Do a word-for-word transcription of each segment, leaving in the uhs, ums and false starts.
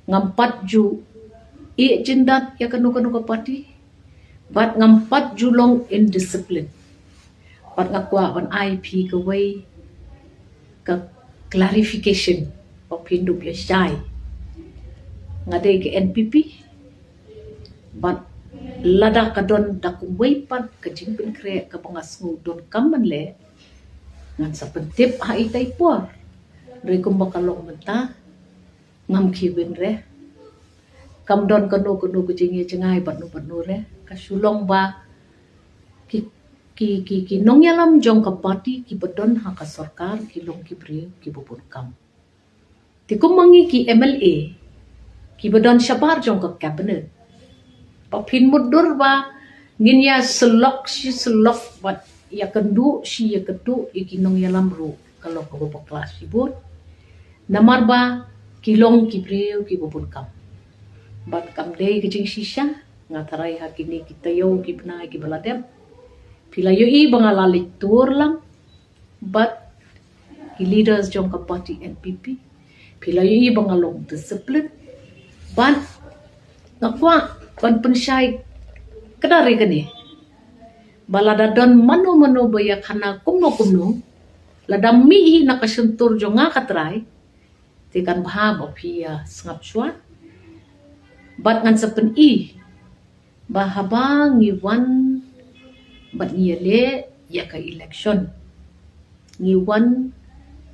Ngam pat ju ïeh jyndat ïa kano kano ka party. Bad ngam pat ju long indiscipline. Bad nga kwah ban ai phi kawei ka clarification ba phin dup ïa shai. Nga dei ka N P P. Bad lada ka don da kumwei pat ka jingpynkhreh kaba nga sngew donkam ban leh, ngan sa pyntip ha itai i por. Hynrei kumba ka long mynta, ngam khie win re. Kam don kano kano ka jingïajngai bad no bad no re. Ka shu long ba ki, ki, ki, ki nongïalam jong ka party kiba don ha ka sorkar ki long ki briew kiba bun kam. Te kum ma ngi ki M L A kiba don shabar jong ka cabinet, ba phin mutdur ba ngin ïa syllok shi syllok bad ïa kynduh shi ïa kynduh ïa ki nongïalam ruh ka long kaba bakla shibun. Namar ba ki long ki briew kiba bun kam. Bad kam dei ka jingshisha, nga tharai ha kine ki taïew ki bnai kiba la dep, phi la ïohi ba nga la leit tur lang bad ki leaders jong ka party N P P. Phi la ïohi ba nga long discipline. Bad nga kwah ban pynshai ka dei kane, ba lada don mano mano ba ïa khana kumno kumno, lada mih hi na ka shyntur jong nga ka trai, te kan bha ba phi ïa sngap shuwa. Bad ngan sa pyni ba haba ngi wan bad ngi ïaleh ïa ka election, ngi wan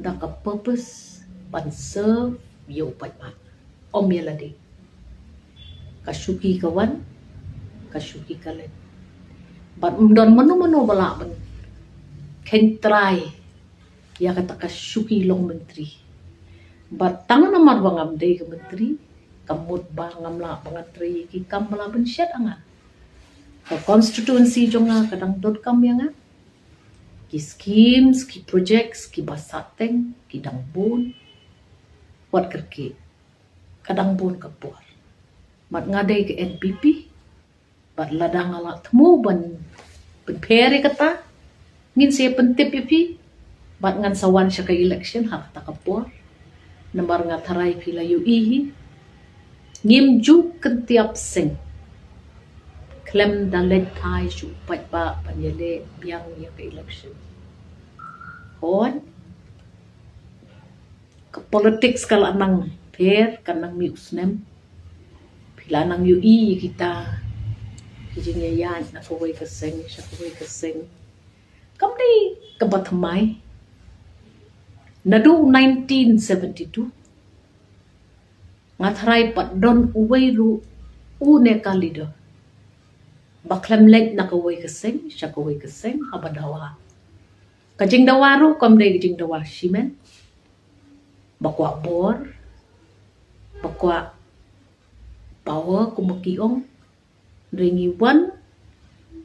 da ka purpose ban serve ïa u paidbah, ym ïa lade. Ka shuki ka wan, ka shuki ka leit. Bad ym don mano mano ba lah ban khein trai ïa kata ka shuki long myntri. Bad tang namar ba ngam dei ka myntri, ka mut ba ngam lah ba ngan trei ïa ki kam ba la pynshet ha nga. Ka constituency jong nga ka dang donkam ïa nga. Ki schemes, ki projects kiba sah teng ki dang bun. Wat kyrkieh, ka dang bun ka por. Bad nga dei ka N P P. Bad lada nga la thmu ban pynpher ïa kata, ngin sa pyntip ïa phi. Bad ngan sa wan sha ka election ha kata ka por. Namar nga tharai phi la ïohi hi, ngim ju kyntiap seng khlem da leit phai sha u paidbah ban ïaleh biang ïa ka election. Hooid, ka politics ka la nang pher, ka nang mih u snem. Phi la nang ïohi ïa kita ki jingïaid na kawei ka seng sha kawei ka seng. Kam dei kaba thymmai. Naduh nineteen seventy-two, nga tharai pat don uwei ruh une ka leader ba khlem leit na kawei ka seng sha kawei ka seng haba dawa. Ka jingdawa ruh kam dei ka jingdawa shimet, ba kwah bor, ba kwah power, kumba ki ong. Hynrei ngi wan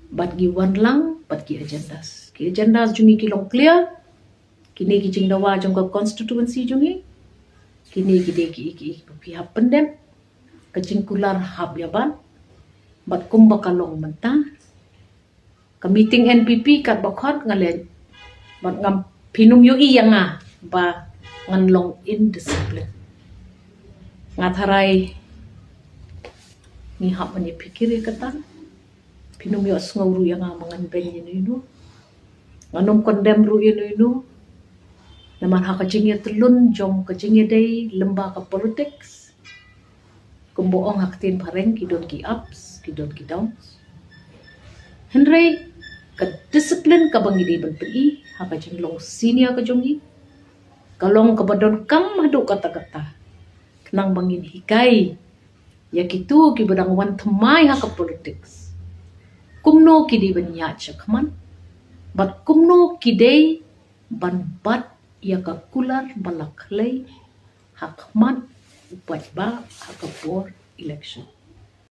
bad ngi wan lang bad ki agendas. Ki agendas jong ngi ki long clear. Kine ki jingdawa jong ka constituency jong ngi, kine ki dei ki, ki, ki phi hap pyndep. Ka jingkular hap ïa ban. Bad kumba ka long mynta, ka meeting N P P katba khot nga leit. Bad ngam, phin ym ïohi ïa nga ba ngan long indiscipline. Nga tharai ngi hap ban ïa phikir ïa kata. Phin ym ïohsngew ruh ïa nga ba ngan beiñ ïa uno uno. Ngan ym condemn ruh ïa uno uno. Namar ha ka jingïatyllun jong ka jingïadei lyngba ka politics, kumba ong ha ka ktien phareng, ki don ki ups, ki don ki downs. Hynrei ka discipline kaba ngi dei ban pyni ha ka jinglong senior ka jong ngi, ka long kaba donkam haduh katta katta. Khnang ba ngin hikai ïa kito kiba dang wan thymmai ha ka politics kumno ki dei ban ïaid shakhmat, bad kumno ki dei ban bat ïa ka kular ba la khlei ha khmat u paidbah ha ka por election.